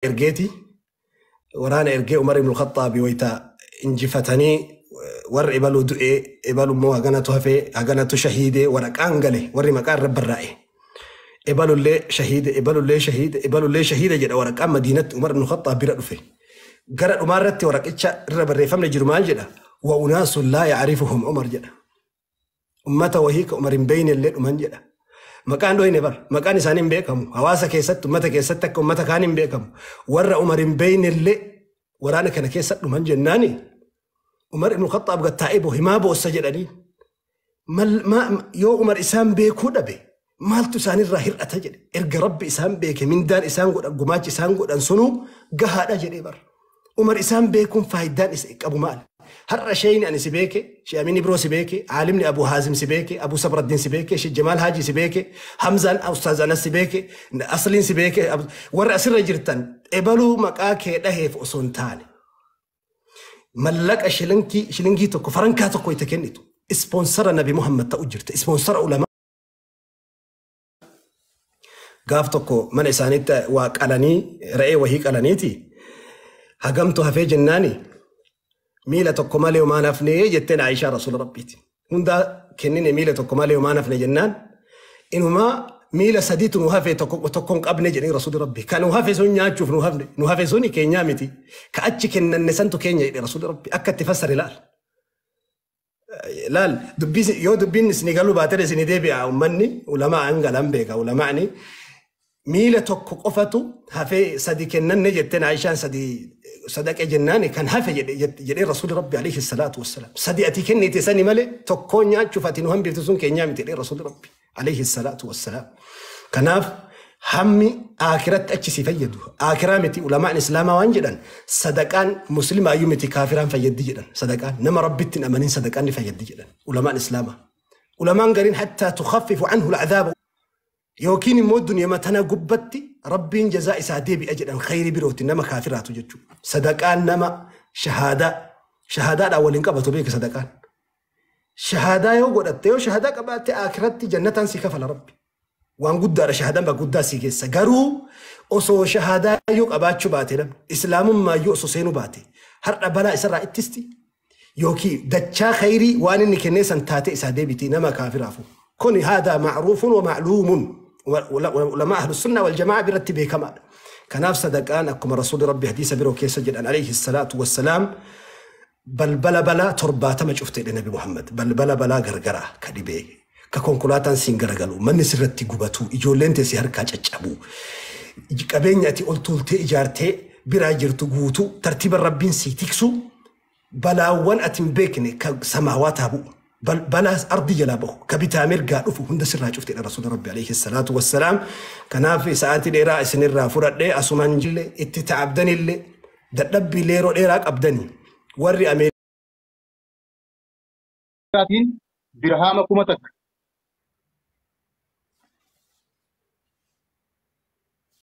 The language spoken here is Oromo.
Ergeeti waraana ergee Umar ibn Khaxxaabi wayita injifatanii, warri ebaluu du'ee, ebalu immoo haganatu hafee, haganatu shahiidee, waraqaan gale, warri maqaa irra barraa'e. Ebalullee shahiide, ebalullee shahiide, ebalullee shahiide jedha waraqaan Madiinatti Umar ibn Khaxxaab bira dhufe. Gara dhumaarratti waraqicha irra barreeffamne jiru maal jedha? وأناس لا يعرفهم عمر jedha. Ummata wahii ka Umar hin beeyne illee dhuman jedha. Maqaan dhoyne bar, maqaan isaanii hin beekamu. Hawaasa keessatti, ummata keessatti akka ummata kaan hin beekamu. Warra Umar hin beeyne illee waraana kana keessa dhuman jennaani. Umar ibn Khaxxaab gattaa'ee himaa boossa jedhanii. Yoo Umar isaan beekuu dhabe, maaltu isaanirraa hir'ata jedhe. Erga Rabbi isaan beeke, mindaan isaan godhan, gumaachi isaan godhan sunuu gahaadha jedhee bar. Umar isaan beekuun faayidaan isa qabu maali? Har'a sheeyni ani si beeke, Shee Amin Ibroo si beeke, Aalimni Abu Haazim si beeke, Abu Sabraddiin si beeke, Shee Jamaal Haaji si beeke, Hamzaan Ustaaz Anas si beeke, Asliin si beeke, warra asirra jirtan ebaluu maqaa kee dhaheef osoo hin taane, mallaqa shilingii tokko, farankaa tokko itti kennitu. Ispoonsara Nabi Muhammad ta'u jirta. Ispoonsara ulamaa. Gaaf tokko mana isaaniitti waa qalanii, re'ee wahii qalaniiti. Hagamtu hafee jennaani, miila tokko malee homaan hafnee jetteen Aishaa Rasuula Rabbiiti. Hundaa kennine, miila tokko malee homaan hafne jennaan, inumaa miila sadiitu nu hafe, tokko tokko hin qabne jedhee Rasuulli Rabbi. Kan nu hafe sun nyaachuuf nu hafne, nu hafe suni keenyaa miti. Ka achi kennanne santu keenya jedhe Rasuulli Rabbi. Akka itti fassare laal. Laal, dubbii yoo dubbiin isinii galuu baate isinii deebi'a. Uummanni ulamaa hangalan beeka, ulamaani. Miila tokko qofatu hafee, sadi kennanne jetteen Aishaan, sadi sadaqe jennaan, kan hafe jedhee Rasuulli Rabbi عليه الصلاة والسلام. Sadi ati kennite sani malee tokkoon nyaachuuf ati nu hambifte sun keenyaa miti jedhee Rasuulli Rabbi عليه الصلاة والسلام. Kanaaf hammi aakiratti achi si fayyadu. Aakiraa miti, ulamaan islaamaa waan jedhan, sadaqaan muslimaayyuu miti, kaafiraan fayyaddi jedhan. Sadaqaan nama Rabbitti hin amanin sadaqaan ni fayyaddi jedhan ulamaan islaamaa. Ulamaan gariin حتى تخفف عنه العذاب yookiin immoo duniyaa tana gubbatti Rabbiin jazaa isaa deebi'a jedhan, khayrii birooti nama kaafiraatu jechuudha. Sadaqaan nama shahaadaa shahaadaadhaan waliin qabatu beeka sadaqaan. Shahaadaa yoo godhatte, yoo shahaadaa qabaatte, aakiratti jannataan si kafala Rabbi. Waan guddaadha, shahaadaan bakka guddaa si keessa. Garuu osoo shahaadaa yoo qabaachuu baate, namni islaamummaa yoo osoo seenuu baate, har'a balaa isarraa ittisti yookiin dachaa khayrii waan inni kennee san taate isaa deebiti nama kaafiraafu. Kuni هذا معروف ومعلوم, ulamaa أهل السنة والجماعة biratti beekamaadha. Kanaaf sadaqaan akkuma Rasuulli Rabbi hadiisa biroo keessa jedhan عليه الصلاة والسلام, balbala balaa 70 cufteedha Nabi Muhammad. Balbala balaa gargaraa ka dhibee, ka konkolaataan siin garagalu, manni sirratti gubatu, ijoolleen teessi harkaa caccabu, qabeenya ati ol tuultee ijaartee biraa jirtu guutuu tartiiba Rabbiin sii tiksu, balaawwan ati hin beekne ka samaawaataa bu'u, balaa ardi jalaa bahu, ka bitaa mirgaa dhufu hunda sirraa cufteedha Rasuula Rabbi عليه الصلاة والسلام. Kanaaf sa'aatii dheeraa isinirraa fudhadhee, asumaan jillee itti ta'abdanillee dadhabbii yeroo dheeraa qabdanii warri Ameerikaatiin dirhaama 1000.